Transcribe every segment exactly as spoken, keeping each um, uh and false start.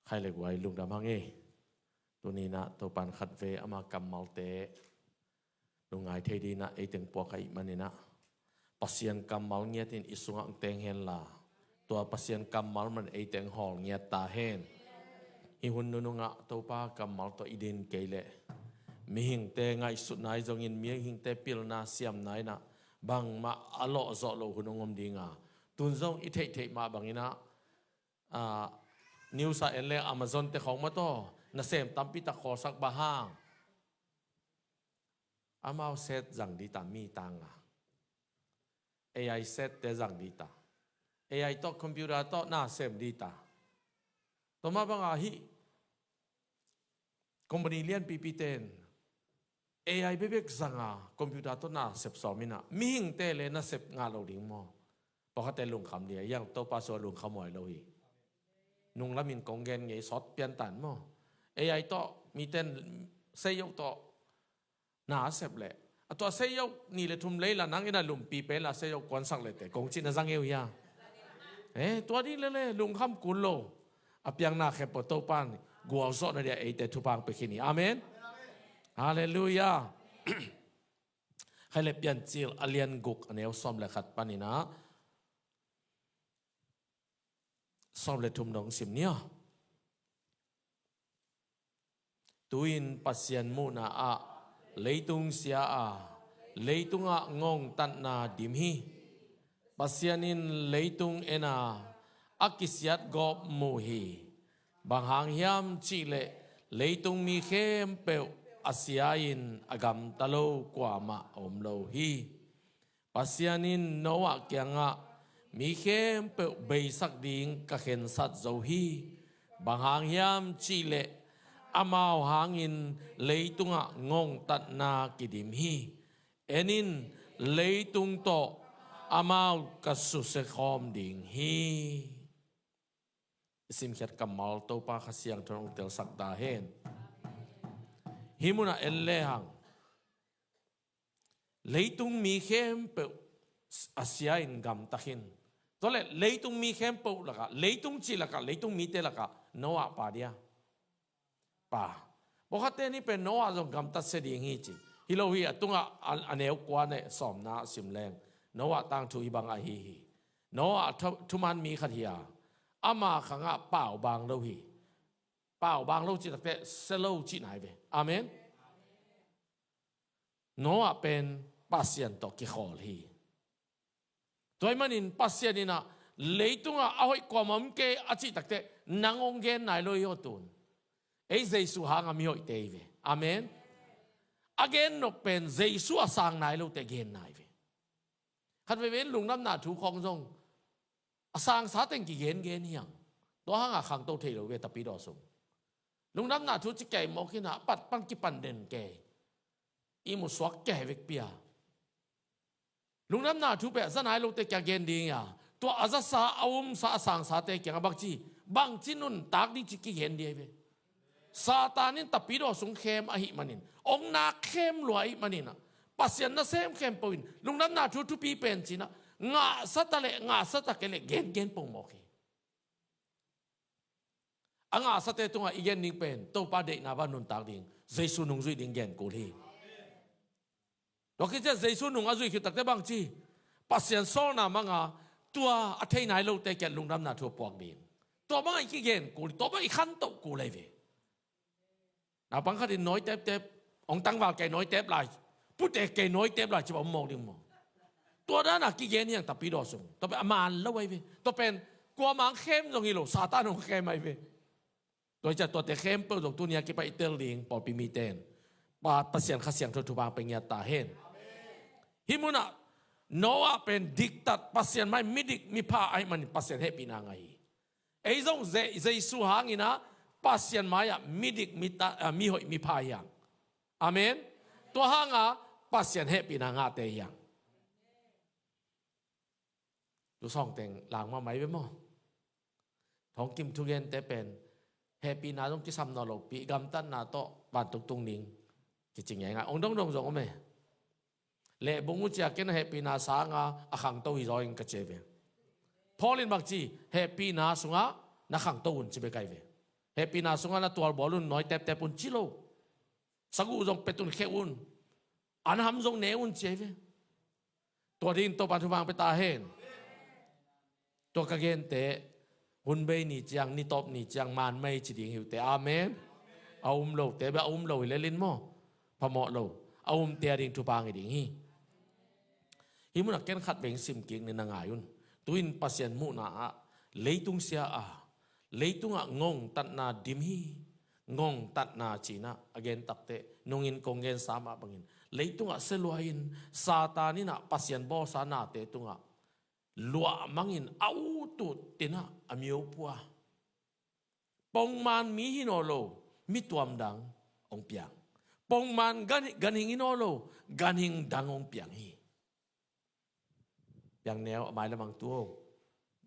Khai le guai lungdam hang ei. Tuninah Topan khatvei ama kammalte lungngai thei dinah eiteng puak ahih maninah Pasian kammal ngiatin i sungah hong teng henla, tua Pasian kammal man eiteng hawl ngiat ta hen. Hih hun nunungah Topa kammal tawh i din kei leh mihingte ngaihsutna i zongin mihingte pilna siamna inah bangmah a lawhzawh loh hun hong om dinga, tun zong i theihtheih mah banginah, ah, news ah en le Amazon te khawng mataw nasem tampi tak khawlsak. Bang hang? Amau set zang dita mi tanga. A I set te zang dita. A I tawh computer tawh nasem dita. Tua mah banga hih company lianpipi ten A I bekbek zanga computer tawh nasep sawm inah mihingte le nasep ngah lo ding maw? Pawlkhatte lungkham dia, iang Topa sua lungkham huai lo hi. Nunglamin kong gen ngei sawt piantan maw? A I tawh miten seiyo tawh nasep leh a tua seiyo ni le thum leila nang ina lumpi pen la seiyo kuansak lete kong cina zang eu hia? Eh, tua ding lele lungkham kul lo. A piangna khempeuh Topan gualzawhna dia eite thupha hong pia khin hi. Amen. Halleluiah. Khai le Piancil a lian guk a neu sawm le khat paninah sawm le thum dong sim nia. Tu-in Pasian muhna ah leitung sia a, leitungah ngongtatna dim hi. Pasian in leitung en a, a kisiat gawp mu hi. Bang hang hiam cihleh leitung mi khempeuh a sia-in a gamta lo kuamah a om lo hi. Pasian in Noah kiangah, mi khempeuh beisak ding ka khensat zo hi. Bang hang hiam cihleh amau hangin leitungah ngongtatna kidim hi. En in, leitung tawh amau ka susia khawm ding hi. I simkhiat kammal Topa Kha Siangtho in hong telsak ta hen. Hih munah en lehang leitung mi khempeuh a sia-in gamta khin. Tua leh leitung mi khempeuh lakah, leitung cih lakah, leitung mite lakah Noah pa dia. Pa. Pawlkhatte ni pen Noah zong gamtat sia ding hi ci. Hi lo hi, a tungah a, a neu kua ne sawmna a sim leng Noah tangthu hi bang ahi hi. Noah thu, thuman mi khat hi a, ama khangah pau bang lo hi. Pau bang lo cih takte sia lo cih nai ve. Amen. Noah pen Pasian tawh kikhawl hi. Tua ahih manin Pasian inah leitungah a hoih kuamah om kei a cih takte nang hong gen nai lo hi aw tun. Ei Jesu hanga mihoihte hi ve. Amen. A gen nop pen Jesu a sang nai lote gen nai ve. Khat veivei in lungdamna thu khawng zong a sangsa teng kigengen hiang. Tua hanga khangto thei lo ve tapidaw sung. Lungdamna thu ci kei mawk hinah a pat pan kipan den kei. I musuak kei vekpi a. Lungdamna thu peh a za nai lote kia gen ding ia, tua a zasa a umsa a sangsate kiangah bangci, bangci nuntak ding ci kigen ding ahi ve. Satan in tapidaw sung khem ahih manin, ong nak khem lua ahih maninah, Pasian nasem khempeuh in lungdamna thu thupi pen cinah ngahsata le ngahsata kei le gengen pongmawk hi. A ngahsate tungah i gen ding pen Topa deihna bang nuntak ding, Jesu nungzuih ding gen kul hi. Tua khit ciah Jesu nung a zuih khit takte bangci, Pasian sawlna manga tua a thei nai lote kiat lungdamna thu a puak ding. Tua bangah i kigen kul hi, tua bangah i khantoh kul ahi ve. Naupang khatin nawi teptep, ong tangval kei nawi tep lai, pute kei nawi tep lai ci bang om mawk ding maw? Tua dana kigen hiang tapidaw sung. Tua pen a man lo ahi ve. Tua pen kuamah ang khem zong hi lo, Satan hong khem ahi ve. Tua hi ciah tuate khempeuh zong tunia kipai i tel ding pawlpi mite in Pa, Pasian Kha Siangtho thupha pia ngiat ta hen. Hih munah Noah pen diktat, Pasian mai midik mipha ahih manin Pasian hehpihna ngah hi. Ei zong Je-, Jesu hanginah Pasian mai-ah midik mita, ah, mihoih mipha hiang. Amen. Tua hanga Pasian hehpihna ngahte hiang. Tu sawngteng lang mahmah hi ve maw? Thawngkim thugente pen hehpihna zong kisam nawn lopi, gamtatna tawh vantung tung ding kici ngeingai. Ong dongdong zong om e. Lehbung uh cia ken a hehpihna sanga a khangto hi zaw ing ka ci ve. Paul in bangci, hehpihna sungah na khangto un ci bek ahi ve. Hehpihna sungah na tualbawl un, nawi teptep un ci lo. Saguh zong pet un, kheh un. An ham zong ne un ci ahi ve. Tua dingin Topa thupha pia ta hen. Tua ka gente, hun bei ni ciang, ni tawp ni ciang, man mei ci ding hi uh teh. Amen. A um lote bel a um lo hi lel in maw, phamawh lo. A umte a ding thupha ngen ding hi. Hih munah ken khat vei sim kik ni, na ngai un. Tu-in Pasian muhna ah leitung sia a, leitungah ngongtatna dim hi. Ngongtatna ci-in ah a gen takteh, nungin kong gensa mah bangin, leitungah sia lua-in Satan in ah Pasian bawlsa nate tungah luahmangin a utut in ah a miopua. Pongman mi hi nawn lo, mi tuamdang hong piang. Pongman gan, ganhing hi nawn lo, ganhing dang hong piang hi. Piang neu a mai lamang tu o.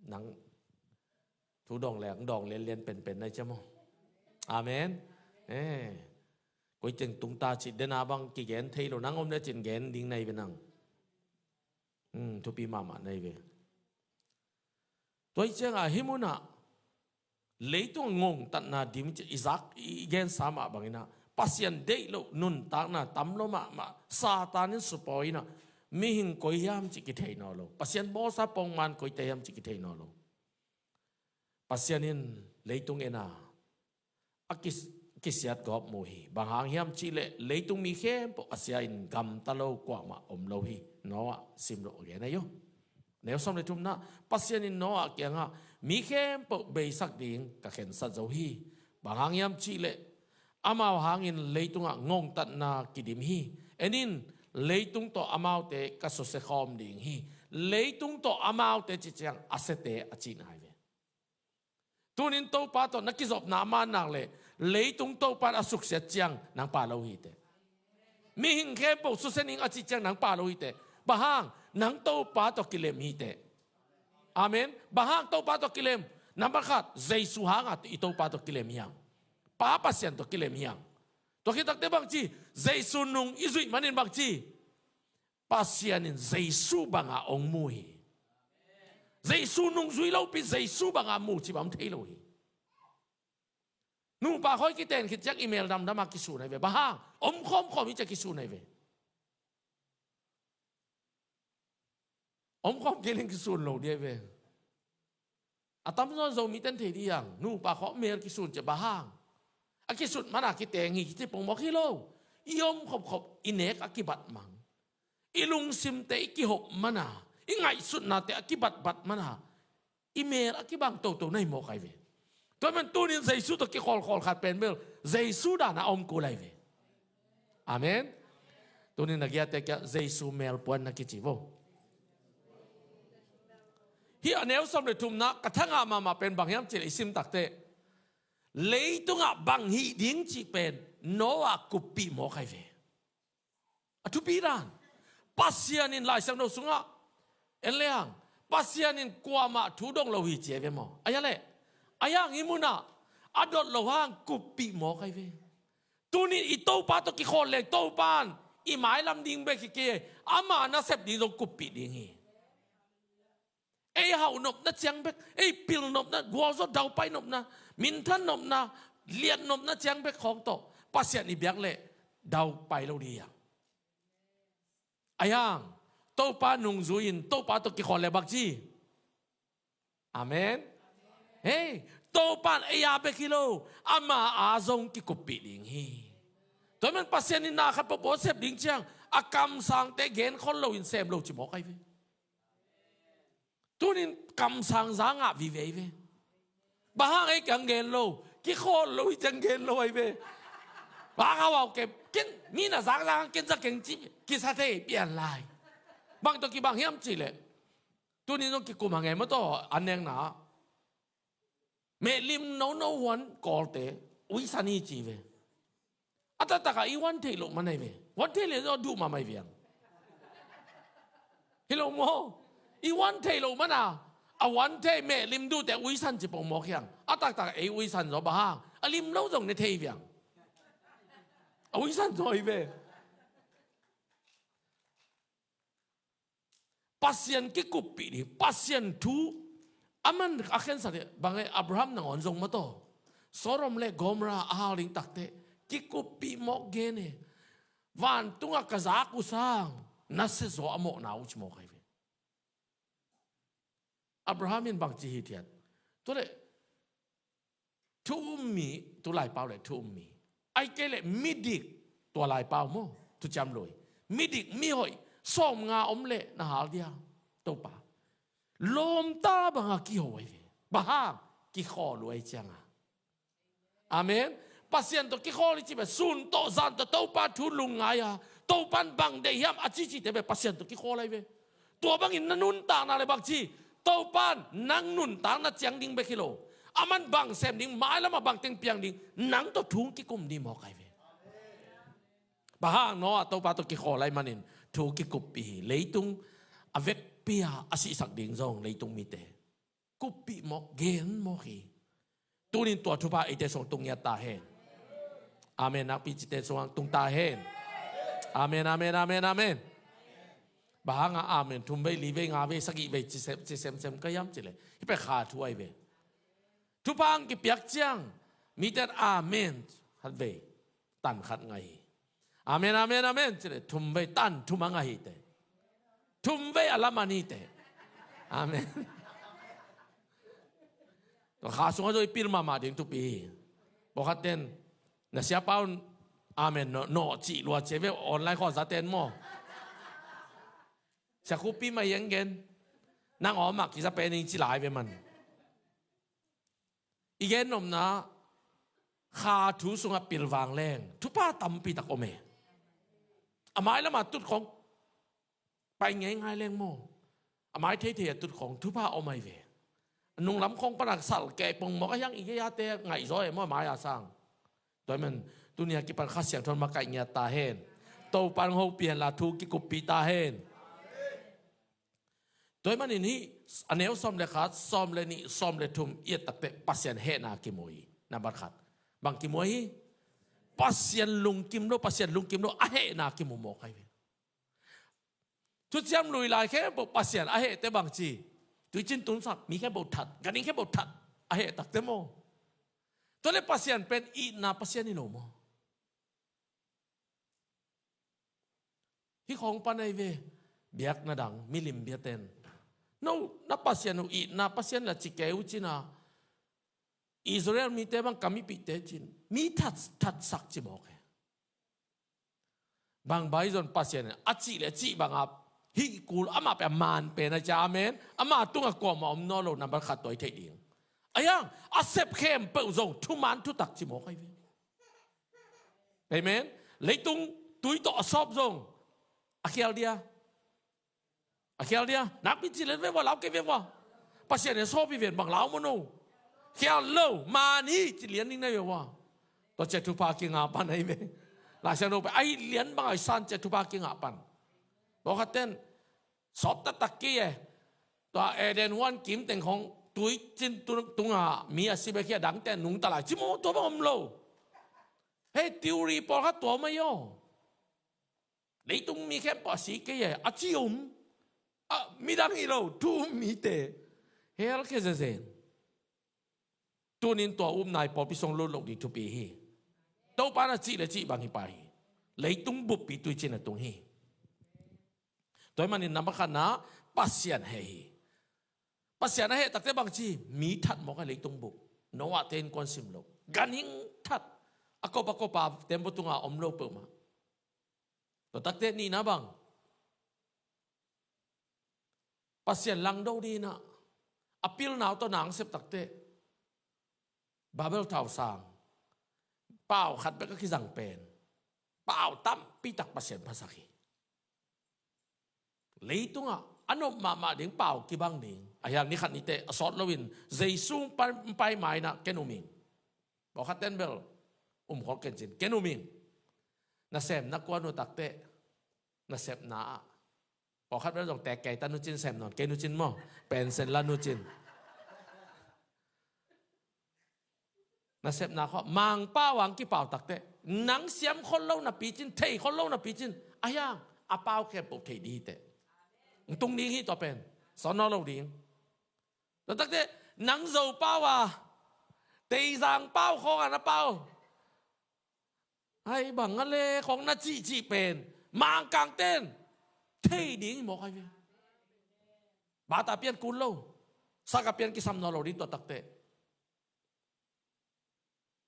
Nang thu dawng leng dawng lianlian penpen nai cia maw? Amen. Eh. Koi teng tung ta cih dena bang kigen thei lo, nang om le cin gen ding nai ve nang. Hmm, thupi mahmah nai ve. Tua hi ciangah hih munah leitung ngongtatna dim ci i zak i gensa mah bangin ah, Pasian deih loh nuntakna tam lo mahmah, Satan in supawi in ah, mihing koi hiam cih kithei nawn lo, Pasian bawlsa pongman koite hiam cih kithei nawn lo. Pasian in leitung en a, a kis-, kisiat gawp mu hi. Bang hang hiam cihleh leitung mi khempeuh a sia-in gamta lo kuamah om lo hi. Noah sim loh a gen ahi uh. Neu sawm le thumna, Pasian in Noah kiangah, mi khempeuh beisak ding ka khensat zo hi. Bang hang hiam cihleh amau hangin leitungah ngongtatna kidim hi. En in, leitung tawh amaute ka susia khawm ding hi. Leitung tawh amaute cih ciang a siate a cihna hi ve. Tunin Topa tawh na kizopna a man nak leh, leitung Topa in a suksiat ciang nang pha lo hi teh. Mihing khempeuh susia ning a cih ciang nang pha lo hi teh. Bang hang? Nang Topa tawh kilem hi teh. Amen. Bang hang Topa tawh kilem? Nambat khat, Jesu hanga i Topa tawh kilem hi hang. Pa Pasian tawh kilem hi hang. Tua khit takteh bang ci, Jesu nung i zuih manin bang ci, Pasian in Jesu banga hong mu hi. Jesu nungzui lopi Jesu banga mu cih bang om thei lo hi. Nupa khawng kiten khit ciang i mel damdam a kisun ahi ve. Bang hang? Om khawmkhawm hi ciang kisun ahi ve. Om khawm kei leng kisun lo ding ahi ve. A tamzaw in Zomite in thei ding hi hang, nupa khawng mel kisun ciang bang hang? A kisut mana kiteng hi, kici pongmawk hi lo. I om khopkhop, i nek a kibat mang, i lungsimte i kihop mana, i ngaihsutnate a kibatbat mana, i mel a kibang toto na hi mawk ahi ve. Tua man tunin Jesu tawh kikholkhol khat pen bel Jesu dana om kul ahi ve. Amen. Tunin na giate kiang Jesu melpuan na kici vo. Hih a neu sawm le thumna ka thangah mahmah pen bang hiam cihleh i sim takteh, leitungah bang hih ding cih pen Noah kuppih mawk ahi ve. A thupi dan. Pasian in Lai Siangtho sungah en lehang, Pasian in kuamah thu dong lo hi ci ahi ve maw? Ahi a leh, ahi hang hih munah a dot loh hang kuppih mawk ahi ve. Tunin i Topa tawh kikhawl leng Topa in i mailam ding bek hi kei, ama nasep ding zong kuppih ding hi. Ei hauh nopna ciang bek, ei pil nopna, gualzo daupai nopna, minthan nopna, liat nopna ciang bek khawng tawh Pasian i biak leh daupai lo ding hi hang. Ahi hang, Topa nungzui-in Topa tawh kikhawl leh bang ci? Amen. Hei, Topa in ei a bek hi lo, ama a zong kikuppih ding hi. Tua man Pasian in na khat pawpaw sep ding ciang a kamsangte genkhol loin sem lo ci mawk ahi ve. Tunin kamsang za ngah vive ahi ve. Bang hang ei kiang gen lo? Kikhawl lo hi ciang gen lo ahi ve. Bang hang? Hau kei, ken mi na zakzak, ken za keng ci, kisa thei pian lai. Bang tawh kibang hiam cihleh, tunin zong kikum hang e maw, tawh an nekna ah mehlim nono huan kawlte uisan hi ci ve. A taktakah i huan theih loh man ahi ve. Huan theih leh zong a duh mahmah hi ve hang. Hi lo maw? I huan theih loh mana a huan thei mehlim duhte uisan ci pongmawk hi hang. A taktakah ei uisan zaw, bang hang? A lim lo zong ne thei hi ve hang. A uisan zaw hi ve. Pasian kikuppih ding, Pasian thu a man a khensat hi. Bang e, Abraham nangawn zong maw, tawh Sodom le Gomorrah a hal ding takteh kikuppih mawk gen e. Vantungah ka zak uh sang nasia zaw a mawhna uh ci mawk ahi ve. Abraham in bangci hithiat? Tua le thu um mi, tu laipau le thu um mi. Ai kei le midik, tua laipau maw, thuciam lui. Midik, mihoih sawmnga om le na hal dia, Topa. Lawmta banga kiho ahi ve. Bang hang? Kikhawl uh ahi cianga. Amen. Pasian tawh kikhawl i ci ve, sun tawh zan tawh Topa thu lungngai a, Topan bang deih hiam a cicite ve, Pasian tawh kikhawl ahi ve. Tua bangin na nuntakna le bangci, Topan nang nuntakna ciang ding bek hi lo, aman bang sem ding, mailamah bangteng piang ding, nang tawh thu kikum ding mawk ahi ve. Bang hang? Noah Topa tawh kikhawl ahi manin thu kikuppih hi. Leitung a vekpi-a a sihsak ding zong leitung mite kuppih mawk, gen mawk hi. Tunin tua thupha eite sung tung ngiat ta hen. Amen. Nakpi cite sung tung ta hen. Amen, amen, amen, amen. Bang hanga amen thum vei, li vei, nga vei, sagih vei ci sem, ci semsem ka hiam cih leh, hih pen kha thu ahi ve. Thupha hong kipiak ciang mite in amen khat vei, tan khat ngah hi. Amen, amen, amen cih leh thum vei, tan thum a ngah hi teh. Thum vei a laman hi teh. Amen. Tua kha sungah zong i pil mahmah ding thupi hi. Pawlkhat ten, na siapa un amen nawh, nawh cih lua ci ve, online khawng zaten maw. Sia Khup Pi mah i gen, nang aw mah kiza pen ing ci lai ve man. I gen nopna, kha thu sungah pilvang leng thupha tampi tak om e. A mailamah tut khong pai ngeingai leng maw, a mai theithei a tut khong thupha om ahi ve. A nunglam khong pana sal kei pongmawk a hiang i gei-ate ngaihzaw e maw, a mai-a sang. Tua ahih man tunia kipan Kha Siangtho in makaih ngiat ta hen. Topan hong hopih hen la, thu kikuppih ta hen. Tua ahih manin hih a neu sawm le khat, sawm le nih, sawm le thum i et takteh Pasian hehna kimu hi. Nambat khat, bang kimu hi? Pasian lungkim lo, Pasian lungkim lo a hehna kimu mawk ahi ve. Thuciam lui lai khempeuh Pasian a heh teh bangci? Tuicin tunsak, mi khempeuh that, ganhing khempeuh that a heh takteh maw. Tua le Pasian pen itna Pasian hi lo maw. Hih khawng pan ahi ve, biakna dang milim biaten, no na Pasian uh itna Pasian la ci kei uh cin a, Israel mite bang ka mipihte cin mi that, thatsak ci mawk e. Bang bang hi zong Pasian in a cih le cih banga hih kul amah pen a man pen a ci a, amen. Ama tungah kuamah om nawn lo, nambat khat tua i theih ding. A hiang, a sep khempeuh zong thuman thutak ci mawk ahi ve. Amen. Leitung tui tawh a sawp zong a khial dia. A khial dia. Nakpi ci lian ve ua, lau kei ve ua. Pasian in a sawp hi ven, bang lau maw no. Khial lo, man hi ci lian ning na ve ua. Tua ciah thupha kingah pan ahi ve. Lai Siangtho pen a hih lian bang a i san ciah thupha kingah pan. Pawlkhat ten sawp taktak kei e. Tua Eden huan kim teng khong tuicin tu-, tunga mi a si bek hi a, dangte nungta lai ci maw, tua bang om lo. Hei, theory pawlkhat tua om ahi aw. Leitung mi khempeuh a si kei e a ci om. A, midang hi lo, thu um mite. Hell khia zenzen. Tunin tua upna i pawlpi sung lut loh ding thupi hi. Topa na cih le cih bang hi pah hi. Leitung buppi tuicin a tung hi. Tua ahih manin nambat khatna, Pasian heh hi. Pasian a heh takteh bangci? Mi that mawk a, leitung bup. Noah te innkuan sim lo, ganhing that, a kop a kopa tembaw tunga om lo peuhmah. Tua takteh nihna bang? Pasian langdo dingin a, a pilna uh tawh na hong sep takteh Babel thausang, pau khat bek a kizang pen pau tampi tak Pasian phasak hi. Leitungah a nop mahmah ding pau kibang ding. A hiang ni khat ni teh a sawt loin Jesu hong pai, hong pai ma-in a, ken um ing. Pawlkhat ten bel um khol ken cin, ken um ing. Nasepna kua nuh takteh, nasepna ah. Pawlkhat bel zong tek kei ta nuh cin, sem nawn kei nuh cin maw. Pension la nuh cin. Nasepna khua Mangpau ah hong kipau takteh, nang siam khol lo napi cin, thei khol lo napi cin, a hiang, a pau khempeuh thei ding hi teh. Hong tung ding hi tua pen. Sawt nawn lo ding. Tua takteh nang Zopau ah Teizang pau khawng a na pau. Ai bang a le khawng na cihcih pen Mangkang ten thei ding hi mawk ai ve. Bata pian kul lo. Saka pian kisam nawn lo ding tua takte.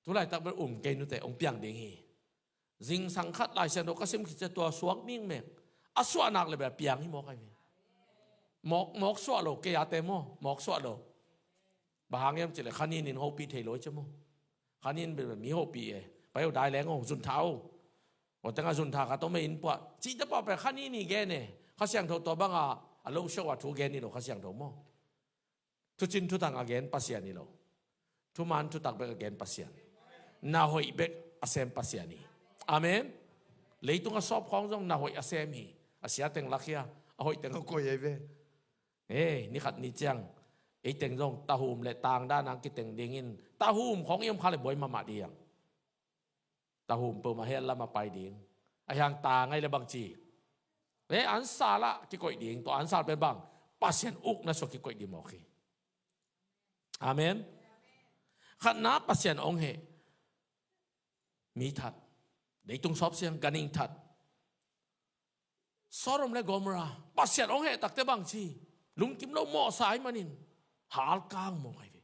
Tulaitak bel um kei nute hong piang ding hi. Zingsang khat Lai Siangtho ka sim khit ciang tua suak mikmek. A suah nak le bel piang hi mawk ai ve. Mawk, mawk suah lo kei a te maw, mawk suah lo. Bang hang hiam cih leh khanin in hopih thei lo ci maw. Khanin bel mi hopih e. Pai o dai leng o, zun tha o. O tengah zun tha khat om e in puah. Cihte pah pen khanin i gen e. Kha Siangtho tua bangah a lo siau a thu gen hi lo Kha Siangtho maw. Thucin thuthang a gen Pasian hi lo. Thuman thutak bek a gen Pasian. Na hoih bek a sem Pasian hi. Amen. Leitung a sawp khawng zong na hoih a sem hi. A sia teng lakhia, a hoih teng a koih ai ve. Ei, ni khat ni ciang ei teng zong tahum le tangdan ang kiteng dingin tahum khawng i om kha le buai mahmah ding ang. Tahum peuhmah hell lam a pai ding. A hiang tang ai le bang ci. Ei, ansal ah kikoih ding. Tua ansal pen bang Pasian ukna sua kikoih ding mawk hi. Amen. Khatna Pasian hong heh mi that. Leitung sawp siang ganhing that. Sodom le Gomorrah Pasian hong heh takte bang ci. Lungkim lo mawhsa ai manin halkang mawk ai ve.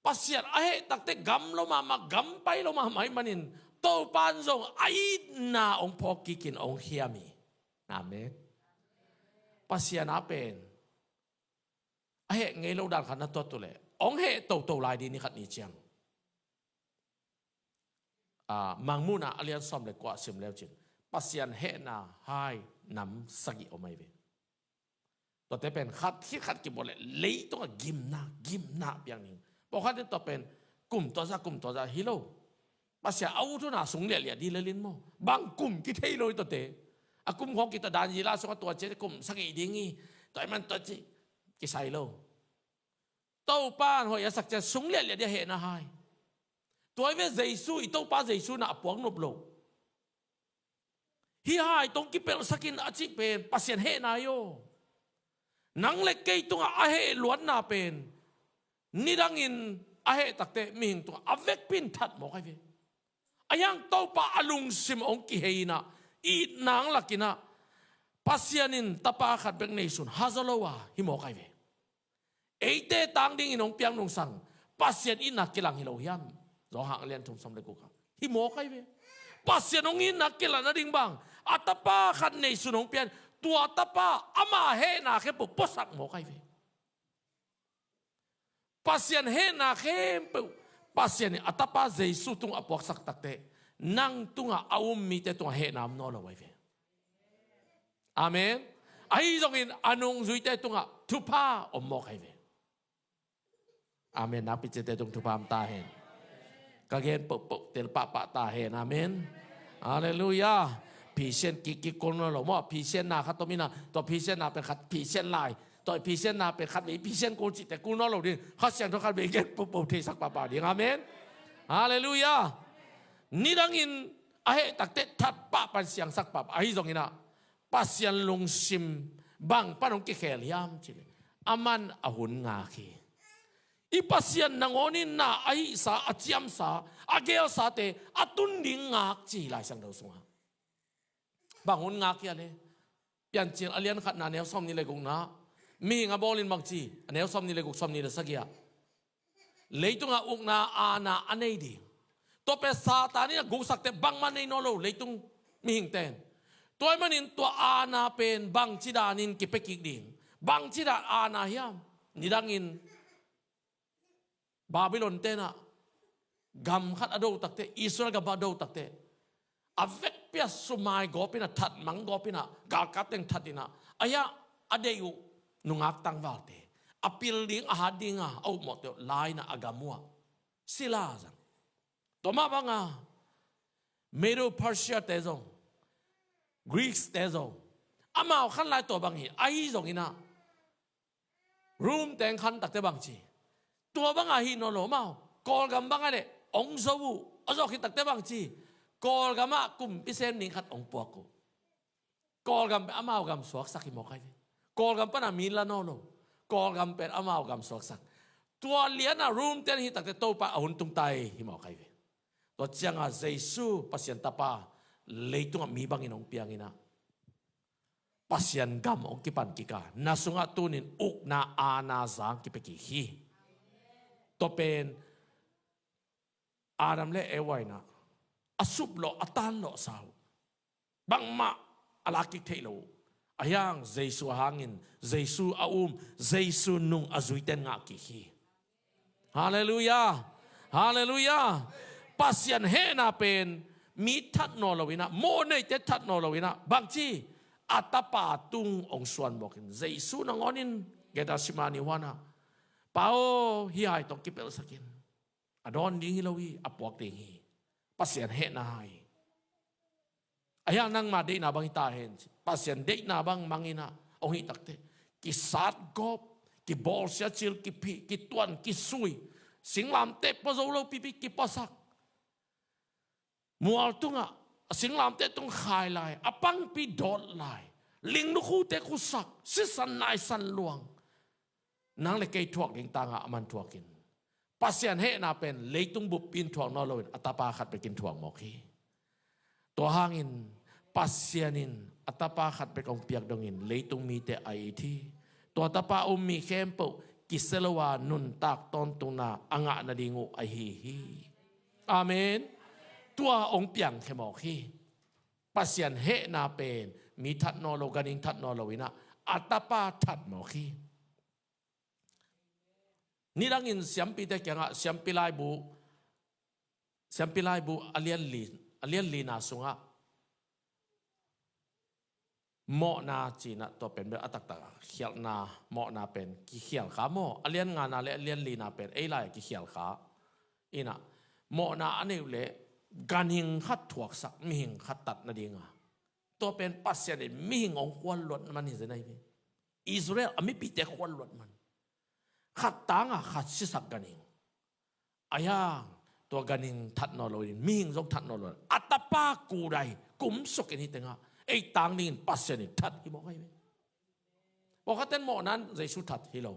Pasian a heh takte gam lo mahmah, gam pai lo mahmah ai manin Topan zong a itna hong phawk kikin hong hiam hi. Amen. Pasian a pen a heh ngei lo dan khat na tuat tu leh hong heh toto lai ding ni khat ni ciang. Ah, Mangmuhna a lian sawm le kua sim leu cin Pasian hehna hai nam sagih om ai ve. Tuate pen khat khit khat kibawl leh leitungah gimna, gimna piang ning. Pawlkhat in tua pen kum tuaza, kum tuaza hi lo. Pasian a ut hun a sung liahliah ding lel in maw. Bang kum kithei lo hi tuate. A kum khawng kita dan zila sungah tua cia kum sagih ding hi. Tua i man tua ci kisai lo. Topa in hoih a sak ciang sung liahliah ding a hehna hai. Tua i ve Jesu, i Topa Jesu na a puak nop lo. Hih hai tawh kipelhsak in a cih pen Pasian hehna hi aw. Nang le kei tungah a heh luatna pen nidangin a heh takte mihing tungah a vekpi in that mawk ai ve. A hiang Topa a lungsim hong kihei inah itna hong lak inah Pasian in tapa khat bek neisun hazaw lo a hi mawk ai ve. Eite tang dingin hong piak nungsang Pasian itna kilang hi lo hiam? Johan a lian thum sawm le guk ah hi mawk ai ve. Pasian hong itna kilang nading bang a tapa khat neisun hong piak in tua tapa ama hehna khempeuh puasak mawk ai ve. Pasian hehna khempeuh Pasian in a tapa Jesu tungah a puaksak takte nang tungah a um mite tungah hehna om nawn lo ai ve. Amen. Ahi zongin a nungzuite tungah thupha om mawk ai ve. Amen. Nakpi ciate tung thupha om ta hen. Ka gen pohpoh tel pahpah ta hen. Amen. Halleluiah. Phisian kikkik kul nawn lo maw? Phisianna khat om inah tua phisianna pen khat phisian lai. Tua phisianna pen khat vei phisian kul cihte kul nawn lo ding. Kha Siangtho khat vei gen pohpoh theisak pahpah ding. Amen. Halleluiah. Nidangin a heh takte that pahpah in siangsak pahpah. Ahi zongin ah Pasian lungsim bang pan hong kikhel hiam cih leh a man a hun ngak hi. I Pasian nangawn in na a hihsa, a ciamsa, a geelsate a tun ding ngak ci hi Lai Siangtho sungah. Bang hun ngak hi a le? Piancil a lian khatna neu sawmnih le gukna mihing a bawlin bang ci? A neu sawmnih le guk, sawmnih le sagih ah leitungah ukna aana a nei ding. Tua pen Satan in a guksakte bangmah nei nawn lo leitung mihingte in. Tua ahih manin tua aana pen bangci danin kipia kik ding? Bangci dan aana hiam? Nidangin Babylon tenah gam khat a do takte, Israel gam a do takte a vekpi a sumai gawp inah, thatmang gawp inah, galkap teng that inah, a hiah a deih uh nungak tangvalte, a pil ding a hat dinga a upmawhte uh la inah a gam uhah sila zang. Tua mah banga Medo Persia te zong, Greeks te zong amau khan lai tua bang hi. Ahi zongin ah Rome teng khan takte bang ci? Tua banga hi nawn lo, amau Kawlgam banga leh hong zo uh, a zawh khit takte bang ci? Kawlgamah kumpi sem ning khat hong puak uh. Kawlgam pen amau gam suaksak hi mawk ai ve. Kawlgam pana mi la nawn lo. Kawlgam pen amau gam suaksak. Tua liana Rom ten hi takte Topa a hun tung tai hi mawk ai ve. Tua cianga Jesu Pasian Tapa leitungah mi bangin hong piangin ah Pasian gam hong kipan kika na sungah tunin ukna aana zang kipia kik hi. Tua pen Adam le Eva in ah a suplawh a tanlawh sau bangmah a lak kik theih lo uh. A hiang Jesu a hangin, Jesu a um, Jesu nung a zuiten ngah kik hi. Halleluiah. Halleluiah. Pasian hehna pen mi that nawn lo in ah, mawh neite that nawn lo in ah, bangci a Tapa tung hong suan mawkin Jesu nangawnin Gethsemane huanah, Pa aw, hih hai tawh kipelhsak in. A dawn ding hi lo hi, a puak ding hi. Pasian hehna hi. A hiang nangma deihna bang hi ta hen ci. Pasian deihna bang mang in ah hong hih takte kisat gawp, kibawlsia cil, kiphih, kituan, kisui, singlamteh pua zo lo pipi kipuasak, mual tungah a singlamteh tung khai lai, a pangpi dawt lai, ling nukhute khusak, sisan naisan luang. Nang le kei thuak ding tangah a man thuakin Pasian hehna pen leitung bup in thuak nawn loin a Tapa khat bekin thuak mawk hi. Tua hangin Pasian in a Tapa khat bek hong piak dongin leitung mite a it hi. Tua Tapa um mi khempeuh kisia lo a nuntak tawntungna a ngah nading uh ahi hi. Amen. Tua hong piangkhia mawk hi. Pasian hehna pen mi that nawn lo, ganhing that nawn lo in ah a Tapa that mawk hi. Nidangin siampite kiangah siampi laibu, siampi laibu a lianli, a lianlina sungah mawhna ci-in ah tua pen bel a taktak a khialhna, mawhna pen kikhial kha maw, a lian ngana le a lianlina pen ei lai a kikhial kha. In ah mawhna a neih uh leh ganhing khat thuaksak, mihing khat tat nadinga. Tua pen Pasian in mihing hong khualluat man hi zen ahi ve. Israel a mipite khualluat man. Khat tanga khat sisak ganhing. A hiang tua ganhing that nawn loin, mihing zong that nawn loin, a Tapa kudai kumsukin hih tengah ei tang dingin Pasian in that hi mawk ahi ve. Pawlkhatten mawhna in Jesu that hi lo.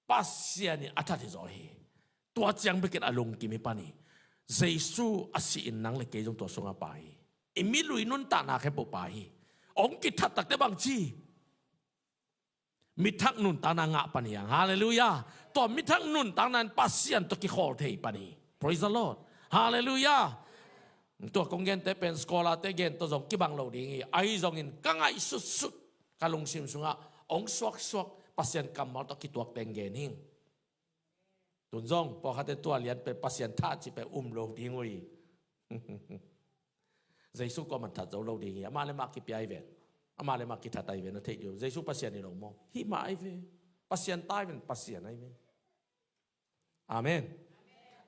Pasian in a that hi zaw hi. Tua ciang bekin a lungkim hi pan hi. Jesu a si-in nang le kei zong tua sungah pai hi. I milui nuntakna khempeuh pai hi. Hong kithat takte bangci, mithak nuntakna ngah pan hi hang. Halleluiah. Tua mithak nuntakna in Pasian tawh kikhawl thei pan hi. Praise the Lord. Halleluiah. Tua kong gente pen scholar-te gen tawh zong kibang lo ding hi. Ahi zongin ka ngaihsutsut, ka lungsim sungah hong suaksuak Pasian kammal tawh kituak teng gen hing. Tun zong pawlkhatte tua lian pen Pasian that cih pen um lo ding uh hi. Jesu kuaman that zo lo ding hi. Amah le mah kipia ahi ven. Amah le mah kithat ahi ven, na theih dih uh. Jesu Pasian hi lo maw? Hih mah ahi ve. Pasian ta ahi ven, Pasian ahi ve. Amen.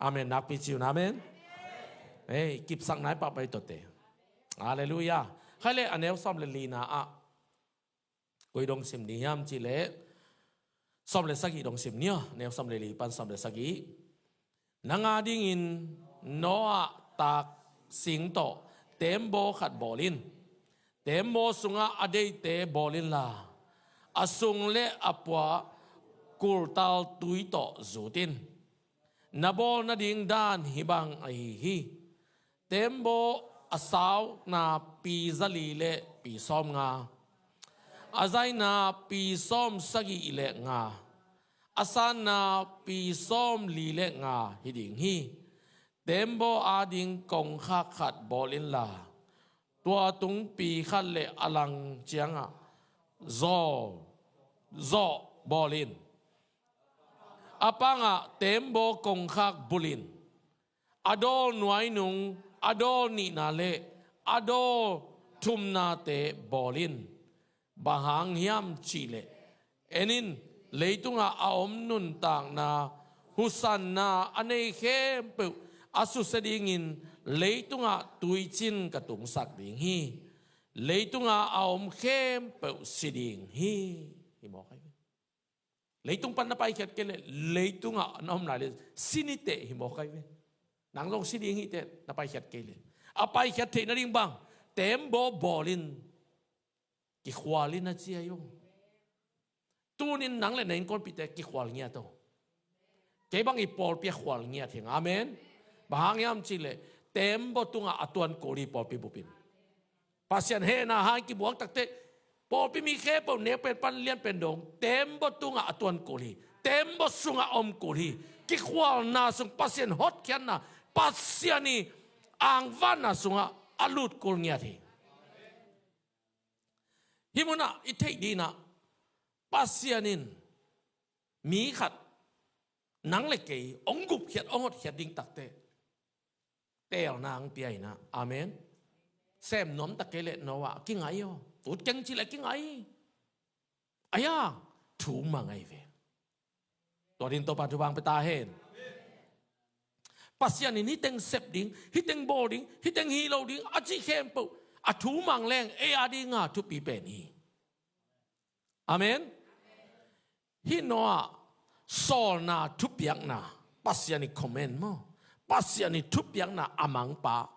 Amen. Nakpi ci un amen. Ei, kipsak nai pahpah hi tuate. Halleluiah. Khai le a neu sawm le lina ah koi dong sim ding hiam cih leh sawm le sagih dong sim ni aw. Neu sawm le li pan sawm le sagih. Nang a dingin Noah taak sing tawh teembaw khat bawl in. Teembaw sungah a deihte bawl inla, a sung le a pua kultal tui tawh zut in. Na bawl nading dan hih bang ahi hi. Teembaw a sauna pi zali le pi sawmnga, a zaina pi sawmsagih le nga, a sanna pi sawmli le nga hi ding hi. Teembaw ading kongkhak khat bawl inla, tua tungpi khat le a lang ciangah zawh, zawh bawl in. A pangah teembaw kongkhak bulh in. A dawl nuainung, a dawl nihna le a dawl thumnate bawl in. Bang hang hiam cih leh, en in, leitungah a om nuntakna, husanna a nei khempeuh a susia dingin leitungah tuicin ka tungsak ding hi. Leitungah a om khempeuh si ding hi. Hi mawk ahi ve. Leitung pan na paikhiat kei leh, leitungah na om lai leh si ni teh hi mawk ahi ve. Nang zong si ding hi teh na paikhiat kei leh. A paikhiat theih nading bang, teembaw bawl in. Kikhual in a ci ahi uh. Tunin nang le na innkuanpihte kikhual ngiat o. Kei bang i pawlpi a khual ngiat hi ing. Amen. Bang hang hiam cih leh tembaw tungah a tuan kul hi pawlpi bup in. Pasian hehna hang kibuang takteh pawlpi mi khempeuh neu pen pan lian pen dong tembaw tungah a tuan kul hi. Tembaw sungah om kul hi. Kikhualna sung Pasian hotkhiatna, Pasian i angvanna sungah a lut kul ngiat hi. Hih munah i theih dingin ah Pasian in mi khat nang le kei hong gupkhiat hong hotkhiat ding takteh teelna hong pia in ah. Amen. Sem nuam tak kei leh Noah kingai aw. Ut keng cih leh kingai. Aia, thu mang ahi ve. Tua dingin Topa thupha hong pia ta hen. Pasian in hih teng sep ding, hih teng bawl ding, hih teng hih lo ding a cih khempeuh a thu mang leng ei a dinga thupi pen hi. Amen. Hih Noah sawlna thupiakna, Pasian i comment maw, Pasian i thupiakna a mangpa.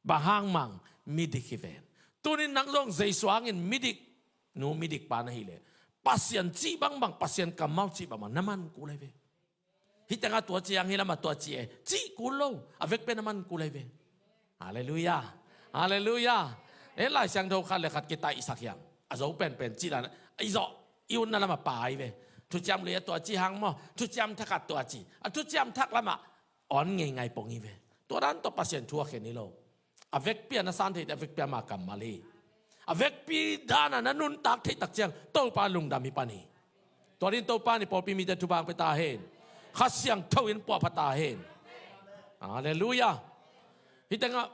Bang hang mang? Midik hi ven. Tunin nang zong Jesu hangin midik nu midik pa na hih leh Pasian cih bangbang, Pasian kammal cih bangbang na man kul ahi ve. Hih tengah tua ci hang hih lamah tua ci e cih kul lo. A vekpi a na man kul ahi ve. Halleluiah. Halleluiah. En Lai Siangtho khat le khat kitaihsak hiam? A zo penpen cih dan i zawh i utna lamah pai ve. Thuciam Lui ah tua ci hang maw, Thuciam Thak ah tua ci. A Thuciam Thak lamah on ngeingai pong hi ve. Tua dan tawh Pasian thu a khen hi lo. A vekpi a na san theite, a vekpi a ma kammal hi. A vekpi dan a na nuntak theih tak ciang Topa lungdam hi pan hi. Tua dingin Topa in pawlpi mite thupha hong pia ta hen. Kha Siangtho in puahpha ta hen. Halleluiah. Hih tengah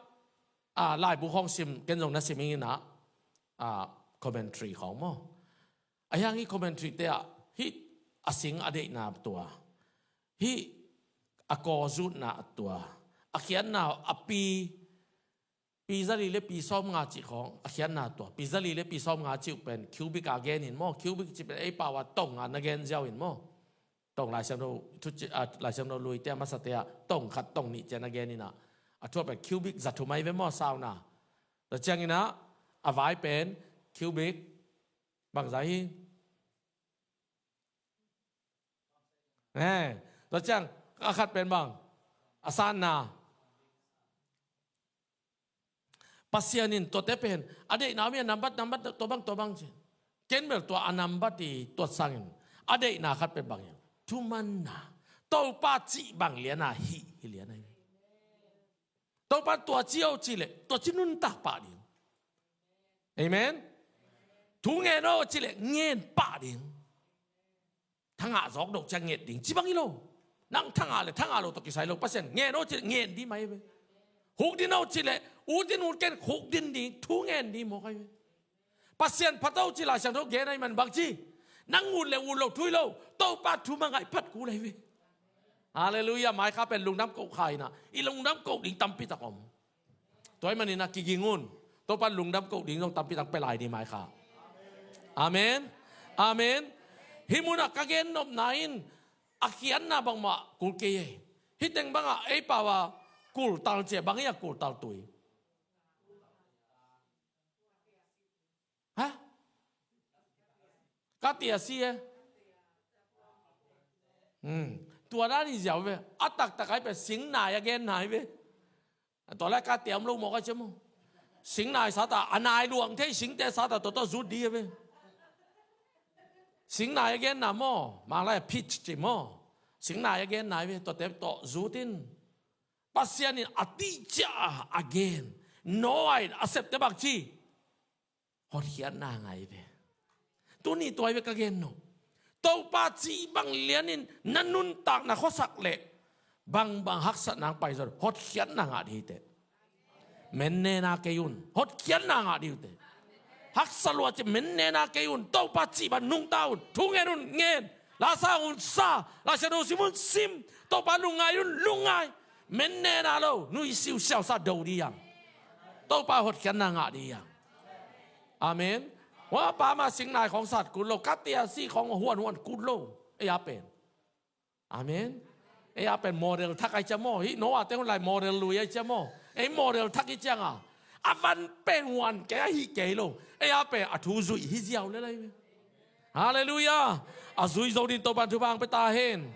ah, laibu khawng sim, ken zong na sim ing in ah, ah, commentary khawng maw. A hiang hih commentary te ah hih a sing a deihna tua, hih a kaw zutna tua, a khiatna a pi, pi zali le pi sawmnga cih khawng a khiatna tua. Pi zali le pi sawmnga cih uh pen cubic a gen in maw, cubic cih pen ei pau a tong a na gen ziau in maw. Tong Lai Siangtho, thu ci, ah, Lai Siangtho Lui te a masa te ah tong khat tong nih ciang a gen in ah, a thu a pen cubic za thum ahi ve maw, sauna. Tua ciangin ah a vai pen cubic bangzah hi? Eh, tua ciang a khat pen bang? A sanna. Pasian in tuate pen a deihna om hi a, nambat, nambat, tua bang, tua bang ci. Ken bel tua a nambat i tuat sangin a deihna khat pen bang hiam? Thumanna. Topa cih bang lian a hih hi lian ahi. Topa tua ci o cih leh tua ci nuntak pah ding. Amen. Thu ngen o cih leh ngen pah ding. Thangah zawk dok ciang nget ding ci bang hi lo. Nang thangah le thangah lo tawh kisai lo. Pasian ngen o cih leh ngen ding mah hi ve. Huk din o cih leh ut din ut ken huk din ding, thu ngen ding mawk ahi ve. Pasian phat o cih Lai Siangtho gen ahih man bang ci? Nang ut le ut lo thu hi lo. Topa thu mah ngaih phat kul ahi ve. Halleluiah. Maikha pen lungdam koh kha in ah i lungdam koh ding tampi tak om. Tua ahih manin ah kiging un. Topa lungdam koh ding zong tampi tak pia lai ni maikha. Amen. Amen. Hih munah ka gen nopna in a khiatna bangmah kul kei e. Hih teng bangah ei pau a kultal ci a, bang hi a kultal tui? Ha? Ka tia si e. Hmm. Tua dan hi ziau ve. A taktak ahi pen singnai a gen nai ve. Tua lai ka tia om lo mawk a cia maw. Singnai sata a nai luang thei singte sata tua tawh zut di a ve. Singnai a genna maw, Manglai a pitch ci maw. Singnai a genna hi ve, tuate tawh zut in. Pasian in a tihcia a gen. Noah in a septe bang ci? Hotkhiatna ngah hi ve. Tuni tua hi ve ka gen nop. Topa cih bang lianin na nuntakna khuasak leh bangbang haksatna hong pai zaw, hotkhiatna ngah dih hi teh. Mennena kei un, hotkhiatna ngah dih hi teh. Haksa lua ci, mennena kei un, Topa cih bang nungta un, thu ngen un, ngen. La sa un sa, Lai Siangtho sim un sim, Topa lungngai un, lungngai. Mennena lo, nuisiu siausa do dih hiam? Topa hotkhiatna ngah dih hiam? Amen. Wa pa ma singnai khawng sat kul lo, ka tia si khawng huan huan kul lo. Ei a pen. Amen. Ei a pen model thak ai cia maw. Hih Noah te hun lai model lui ai cia maw. Ei model thak hi cianga a van pen huan kei a hih kei lo. Ei a pen a thu zuih hi ziau le lai ve. Halleluiah. A zui zo ding Topan thupha hong pia ta hen.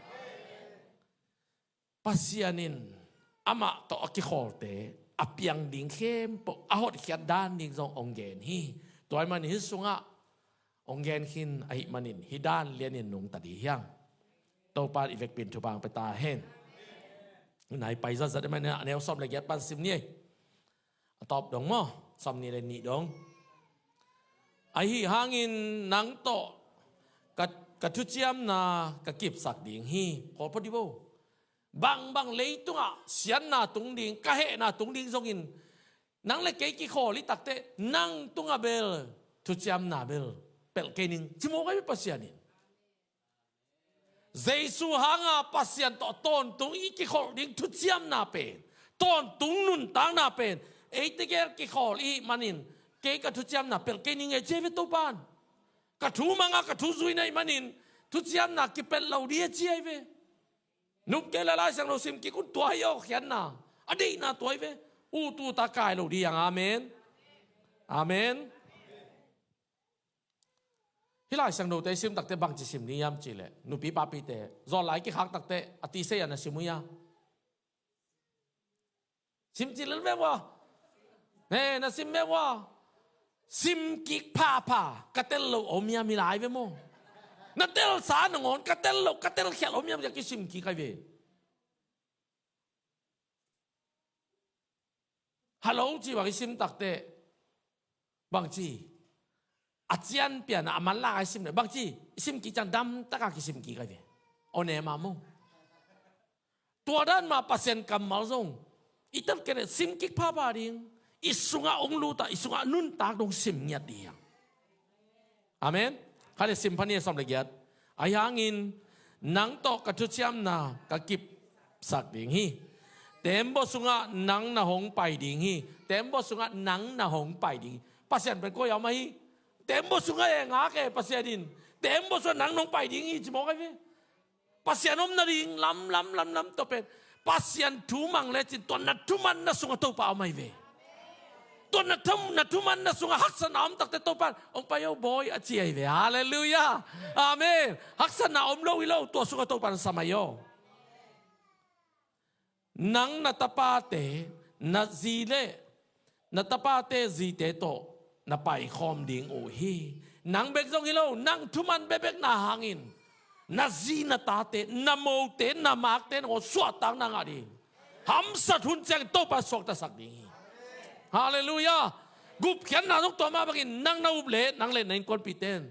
Pasian in amah tawh a kikhawlte a piang ding khempeuh a hotkhiat dan ding zong hong gen hi. Tua ahih manin hih sungah hong gen khin ahih manin hih dan lianin nungta ding hi hang. Topan i vekpi in thupha hong pia ta hen. Nai pai zatzat ahih manin a neu sawm le giat pan sim ni ei. A tawp dong maw, sawmnih le nih dong. Ahi hangin nang tawh ka, ka thuciamna ka kipsak ding hi. Kawlpha dih bo. Bangbang leitungah siatna tung ding, ka hehna tung ding zongin nang le kei kikhawl i takteh nang tungah bel thuciamna bel pelh kei ning, ci mawk ahi ve Pasian in. Jesu hanga Pasian tawh tawntung i kikholh ding thuciamna pen, tawntung nuntakna pen eite gel kikhawl i hih manin kei ka thuciamna pelh kei ning ei ci ahi ve Topan. Ka thu manga ka thu zui na hih manin thuciamna kipelh lo ding a ci ahi ve. Nop kei le Lai Siangtho sim kik un, tua hi aw khiatna. A deihna tua hi ve. Ut uta kai lo ding hang. Amen. Amen. Hih Lai Siangthote i sim takteh bangci sim ding hiam cih leh, nupi papite zawn lai kikhak takteh a tisei a na sim uh hia? Sim cil lel ve ua. Ne, na sim ve ua. Sim kik phapha ka tel lo om hiam, hi lai ve maw? Na telsa nangawn ka tel lo, ka tel khial om hiam, kisim kik ahi ve. Hallo ci bang i sim takteh, bangci a cian pian a manlak a i sim leh, bangci i sim kik ciang damtaka kisim kik ahi ve. Aw ne ma maw? Tua dan mah Pasian kammal zong i tel kei leh sim kik phapha ding, i sungah hong lut a, i sungah nuntak dong sim ngiat ding. Amen. Khat le sim pha ni, sawm le giat. Ahi hangin nang tawh ka thuciamna ka kipsak ding hi. Tembaw sungah nang na hong pai ding hi. Tembaw sungah nang na hong pai ding hi. Pasian pen koi a om ahi? Tembaw sungah e, ngak e Pasian in. Tembaw sungah nang na hong pai ding hi ci mawk ahi ve. Pasian om nading lam, lam, lam, lam tawh pen Pasian thu mang lecin tua na thumanna sungah Topa om ahi ve. Tua na thum, na thumanna sungah haksatna om takteh Topa in, "Hong pai o bawi," a ci ahi ve. Halleluiah. Amen. Haksatna om lo hi lo, tua sungah Topa in sam ahi aw. Nang na tapate, na zi le na tapate zite tawh na paikhawm ding uh hi. Nang bek zong hi lo, nang thuman bekbekna hangin na zi na tate, na mote, na makte nangawn suahtakna ngah ding. Hamsat hun ciangin Topa suaktasak ding hi. Halleluiah. Gupkhiatna zong tua mah bangin nang na up leh, nang le na innkuanpite in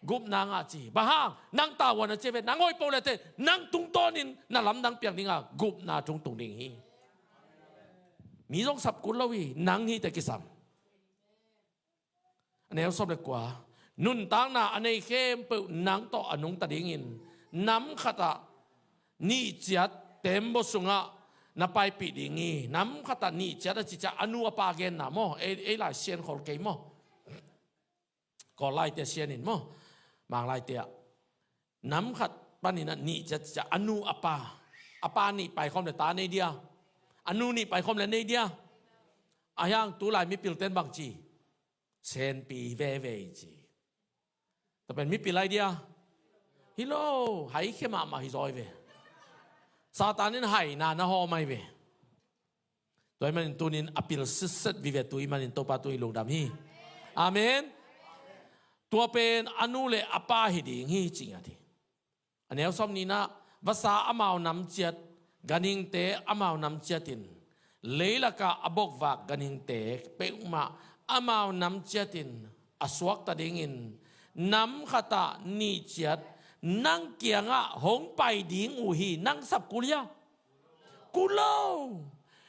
gupna ngah ci. Bang hang? Nang tavuan a ci ve, nang hoih peuh leh teh nang tungtawnin na lamdang piang dinga gupna tung tung ding hi. Mi zong sap kul lo hi, nang hi teh kisam. A neu sawm le kua. Nuntakna a nei khempeuh nang tawh a nungta dingin nam khatah nih ciat tembaw sungah na paipih ding hi. Nam khatah nih ciat a ci ciah a nu a pa genna maw? Ei, ei lai sian khol kei maw? Kawl laite sian in maw? Mang laite ah nam khat panin a nih ciat ciah a nu a pa, a pa nih paikhawm le ta nei dia? A nu nih paikhawm le nei dia? Ahi hang tulai mipilten bangci? Senpi veve ci. Tua pen mipil lai dia? Hi lo, haikhia mahmah hi zaw hi ve. Satan in haina na hawm ahi ve. Tua ahih manin tunin a pil sitset vive tu ahih manin Topa tungah i lungdam hi. Amen. Tua pen a nu le a pa hi ding hi ci ngiat hi. A neu sawm nihna, vasa amau nam ciat, ganhingte amau nam ciatin, leilakah a bokvak ganhingte peuhmah amau nam ciatin a suakta dingin nam khatah nih ciat nang kiangah hong pai ding uh hi. Nang sap kul hia? Kul lo.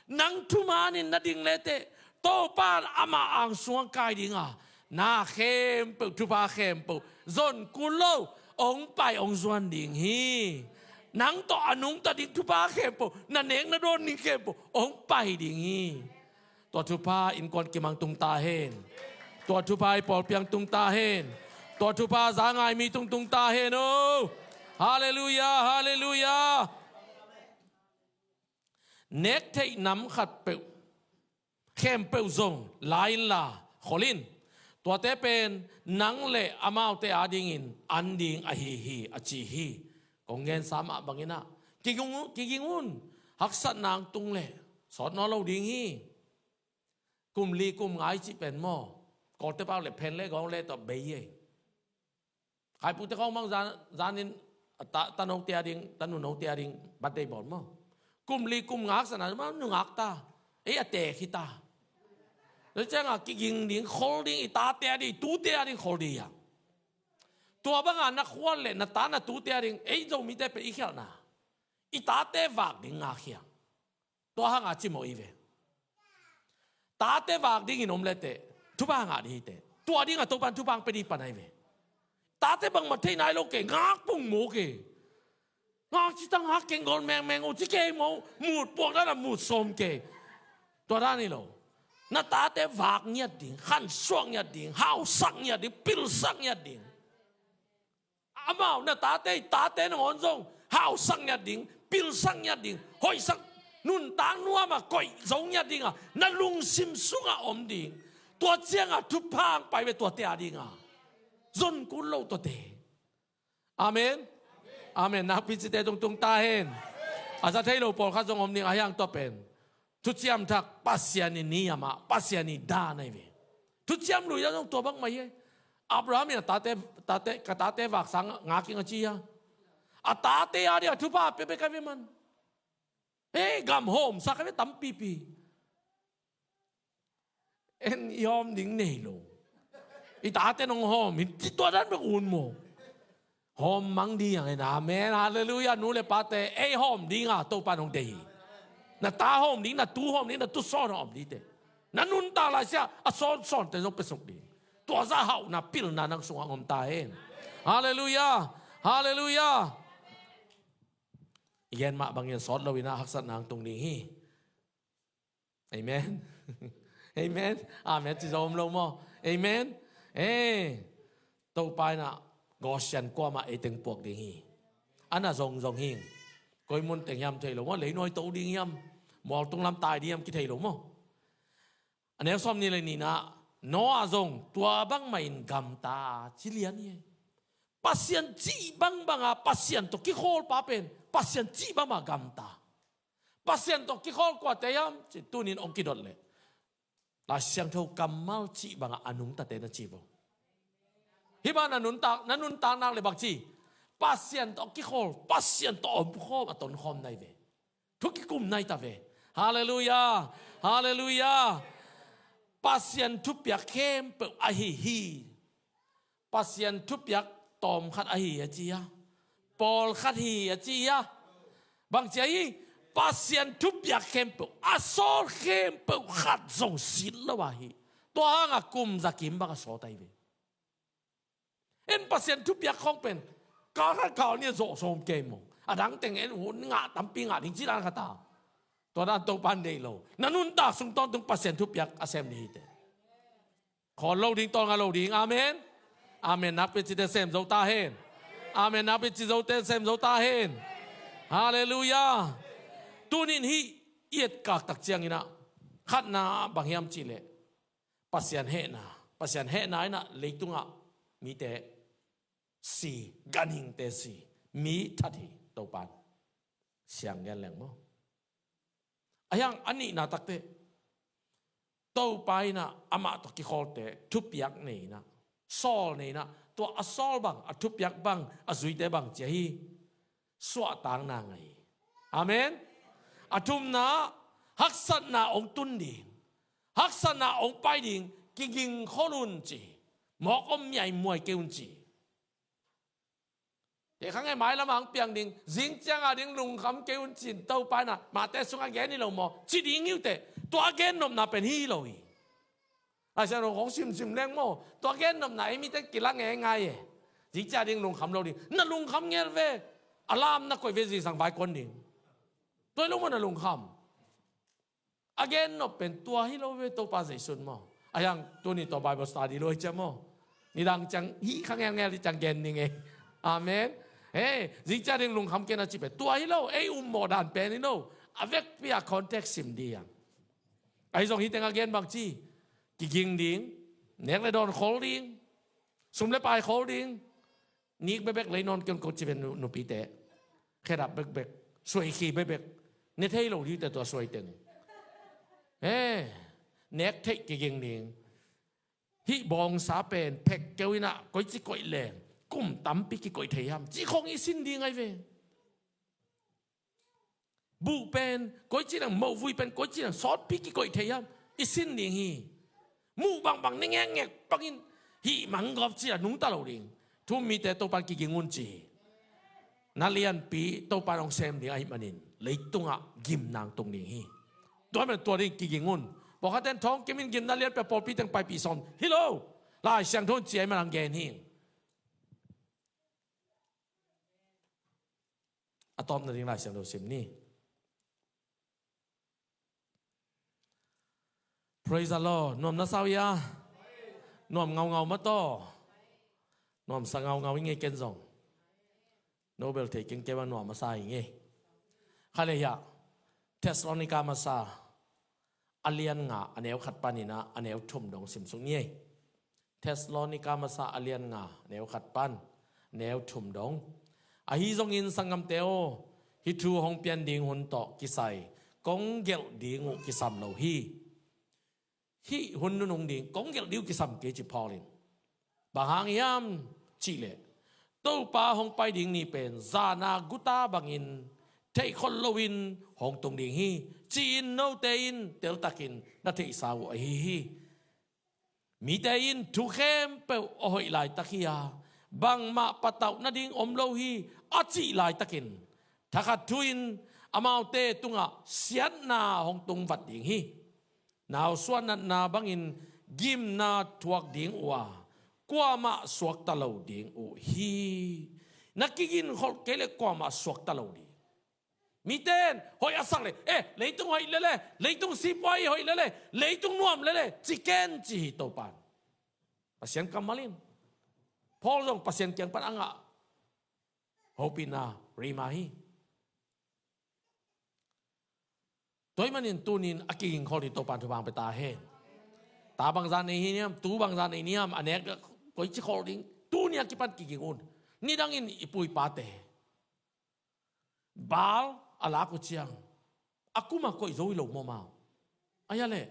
Nang thumanin na ding leteh Topa in amah ang sungah kai dinga na khempeuh, thupha khempeuh zon kul lo, hong pai hong zuan ding hi. Nang tawh a nungta ding thupha khempeuh, na nek na dawn ding khempeuh hong pai ding hi. Tua thupha innkuan kimang tung ta hen. Tua thupha i pawlpi ah tung ta hen. Tua thupha za ngai mi tung tung ta hen o. Halleluiah, halleluiah. Nek theih nam khat peuh, khempeuh zong la inla, khol in. Tuate pen nang le amaute adingin an ding ahi hi, a ci hi. Kong gensa mah bangin ah, kiging un, kiging un. Haksatna hong tung leh sawt nawn lo ding hi. Kum li kum nga i cih pen maw, Kawlte pau le phen le gawng le tawh bei ei. Khaipute khawng bang zan, zanin a ta, tanote ading, tanunote ading birthday bawl maw. Kum li kum nga haksatna mah nungak ta. Ei a teek hi ta. Tua ciangah kiging ding, khol ding, i tate ading, i tute ading khol ding hiam? Tua banga na khual le na ta na tute ading, ei Zomite pen i khialhna, i tate vak ding ngak hiam? Tua hanga cimawh i ve. Tate vak dingin om leteh thupha ngah ding hi teh. Tua dingah Topan thupha hong pia ding pan ahi ve. Tate bangmah thei nai lo kei, ngak pong maw kei. Ngak ci ta, ngak keng gawl mengmeng uh ci kei maw. Mut puak dan a mut sawm kei. Tua dan hi lo. Na tate vak ngiat ding, khansuak ngiat ding, hausak ngiat ding, pilsak ngiat ding. Amau na tate, i tate nangawn zong hausak ngiat ding, pilsak ngiat ding, hoihsak, nuntak nuamah koih zo ngiat dingah na lungsim sungah om ding. Tua ciangah thupha hong pai ve tuate adingah. Zon kul lo tuate. Amen. Amen. Nakpi cite tungtung ta hen. A za thei lo pawlkhat zong om ding, a hiang tua pen thuciam thak, Pasian i niam ah, Pasian i dan ahi ve. Thuciam lui ah zong tua bangmah hi. Abraham in a tate, tate, ka tate vak sang ngak ing a ci a. A tate ading a thupha pia bek ahi ve man. Hei, gam hawmsak ahi ve tampipi. En i hawm ding nei lo. I tate nong hawm hi, ci tua dan bek un maw. Hawm mang ding ang en, amen, halleluiah. Nu le pate, ei hawm dinga Topa nong deih hi. Na ta hawm ding, na tu hawm ding, na tusawn hawm ding teh. Na nuntak laisia a sawnsawnte zong piasuk ding. Tua zah hauhna, pilna nang sungah hong om ta hen. Halleluiah, halleluiah. I gen mah bangin sawt loin ah haksatna hong tung ding hi. Amen. Amen. Amen ci zo om lo maw? Amen. Eh, Topa in ah Goshen kuamah ei teng puak ding hi. A na zongzong hi. Koi mun teng hiam thei lo maw, leinuai to ding hiam, mualtung lam tai ding hiam kithei lo maw? A neu sawmnih le nihna, Noah zong tua bangmah in gamta ci lian hi. Pasian cih bangbanga Pasian tawh kikhawl pa pen Pasian cih bangbanga gamta. Pasian tawh kikhawl kuate hiam ci tunin hong kidot leh, Lai Siangtho kammal cih bangah a nungtate na ci vo. Hih bang na nuntak, na nuntak nak le bang ci? Pasian tawh kikhawl, Pasian tawh omkhawm, a tonkhawm na hi ve. Thu kikum na hi ta ve. Halleluiah, halleluiah. Pasian thupiak khempeuh ahi hi. Pasian thupiak tawmkhat ahi a ci a, pawlkhat hi a ci a. Bang ci ahi? Pasian thupiak khempeuh, a sawl khempeuh khat zong sit lo ahi. Tua hanga kum za kim bang a sawt ahi ve. En Pasian thupiak khawng pen kal khat kal nih a zawh sawm kei maw. A dang teng en hun ngah tampi ngah ding ci dan khat a. Tua dan Topa in deih lo. Na nuntak sung tawntung Pasian thupiak a sem ding hi teh. Khawl lo ding, tawlnga lo ding. Amen. Amen. Nakpi cite sem zo ta hen. Amen. Nakpi ci zote sem zo ta hen. Halleluiah. Tunin hih i etkak tak ciangin ah, khatna bang hiam cih leh, Pasian hehna, Pasian hehna in ah leitungah mite si, ganhingte si, mi that hi. Topa in siang gen leng maw. A hiang a nihna takteh, Topa in ah amah tawh kikhawlte thupiak nei in ah, sawl nei in ah, tua a sawl bang, a thupiak bang, a zuite bang ci ahi? Suahtakna ngah hi. Amen. A thumna, haksatna hong tun ding, haksatna hong pai ding, kigingkhol un ci. Mawk om miaimuai kei un ci. Te kha nge, mailam hong piang ding, zing cianga ding lungkham kei un ci-in Topa in ah Mate sungah gen hi lo maw? Ci ding hi uh teh. Tua a gennopna pen hi lo hi. Laisiangtho khawng simsim leng maw, tua gennopna ei mite kilang e ngai e. Zing cia ding lungkham lo ding. Na lungkham ngel ve. Alarm na koih ve, zingsang vai kuan ding. Tua hi lo maw na lungkham? A gennop pen tua hi lo ve, Topa Jesu in maw. A hiang tuni tua Bible study lo hi cia maw. Nidang ciang hih kha ngelngel hi ciang gen ding e. Amen. He, zing cia ding lungkham kei na ci pen tua hi lo, ei um mawh dan pen hi lo. A vekpi a context sim ding hiang. Ahi zong hih teng a gen bang ci, kiging ding, Nek le dawn khol ding, sum le pai khol ding. Nik bekbek lei nawn kei un ko ci ve, nu-, nupite. Khedap bekbek, suaikhi bekbek. Ne thei lo ding uh teh tua suai teng. Eh, nek theih kiging ding. Hih bawngsa pen phek keu in ah koici koih leng kum tampi kikoih thei hiam cih khong i sin ding ahi ve. Buh pen koici leng, mohvui pen koici leng sawtpi kikoih thei hiam i sin ding hi. Muh bangbang, ne ngekngek bangin hih manggawp ci-a nungta lo ding. Thu-um mite, Topan kiging un ci hi. Na lianpi Topan hong sem ding ahih manin leitungah gimna hong tung ding hi. Tua ahih manin tua ding kiging un. Pawlkhatte in thawng kimin gimna lianpi-a pawlpi teng paipih sawm hi lo. Lai Siangtho in ci ahih manin hong gen hi. A tawpna ding Lai Siangtho sim ni. Praise the Lord. Nuam na sa uh hia? Nuam ngaungau mah tawh. Nuamsa ngaungau i ngei, ken zong. No bel thei keng kei bang nuam a sa i ngei. Kha le hia. Thessalonica masa a lian nga, a neu khat panin ah a neu thum dong simsuk ni ei. Thessalonica masa a lian nga, a neu khat pan a neu thum dong. Ahi zongin sanggamte aw, hih thu hong pian ding hun tawh kisai kong gelh ding uh kisam lo hi. Hih hun nunung ding kong gelh ding uh kisam kei ci Paul in. Bang hang hiam cihleh, Topa hong pai ding ni pen zan a guta bangin theihkholh loin hong tung ding hi, ci-in note in teltakin na theihsa uh ahi hi. Mite in thu khempeuh a hoih laitak hi a, bangmah patauh nading om lo hi, a cih laitakin thakhat thu-in amaute tungah siatna hong tung vat ding hi. Nausuah natna bangin gimna thuak ding uh a, kuamah suakta lo ding uh hi. Na kiginkholh kei leh kuamah suakta lo ding. Mite in hoih a sak leh, eh, leitung hoih lele, leitung sipuai hoih lele, leitung nuam lele ci ken ci hi Topan. Pasian kammal in. Paul zong Pasian kiang pan a ngah hopihna rhema hi. Tua ahih manin tuni-in a kiginkholh ding Topan thupha hong pia ta hen. Ta bangzah nei hi hiam, tu bangzah nei hiam, a nek koici khol ding, tuni a kipan kiging un. Nidangin i pu i pate Baal a lak uh ciang a kumah koih zo hi lo maw mau? Ahi a leh,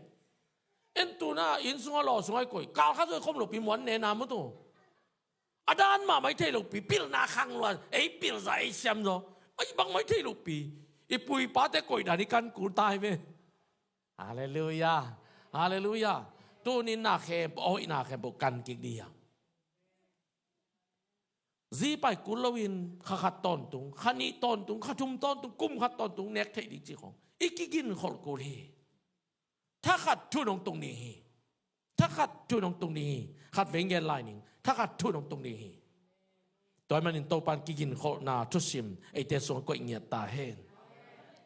en tuna inn sungah, law sungah i koih, kal khat zo i khom lopi muan nena maw tu. A dan mahmah i thei lopi, pilna khang lua, ei pilza ei siam zaw, ei bangmah i thei lopi. I pu i pate koih dan i kan kul ta hi ve. Halleluiah. Halleluiah. Tuni-in na khempeuh, a hoihna khempeuh kan kik ding hi hang. Zi pai kul loin kha khat tawntung, kha nih tawntung, kha thum tawntung, kum khat tawntung nek theih ding cih khong i kiginkholh kul hi. Thakhat thu-in hong tung ding hi. Thakhat thu-in hong tung ding hi. Khatvei gen lai ning. Thakhat thu-in hong tung ding hi. Tua ahih manin Topan kiginkholhna thusim eite sungah koih ngiat ta hen.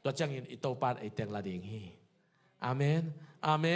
Tua ciangin i Topan ei teng la ding hi. Amen. Amen.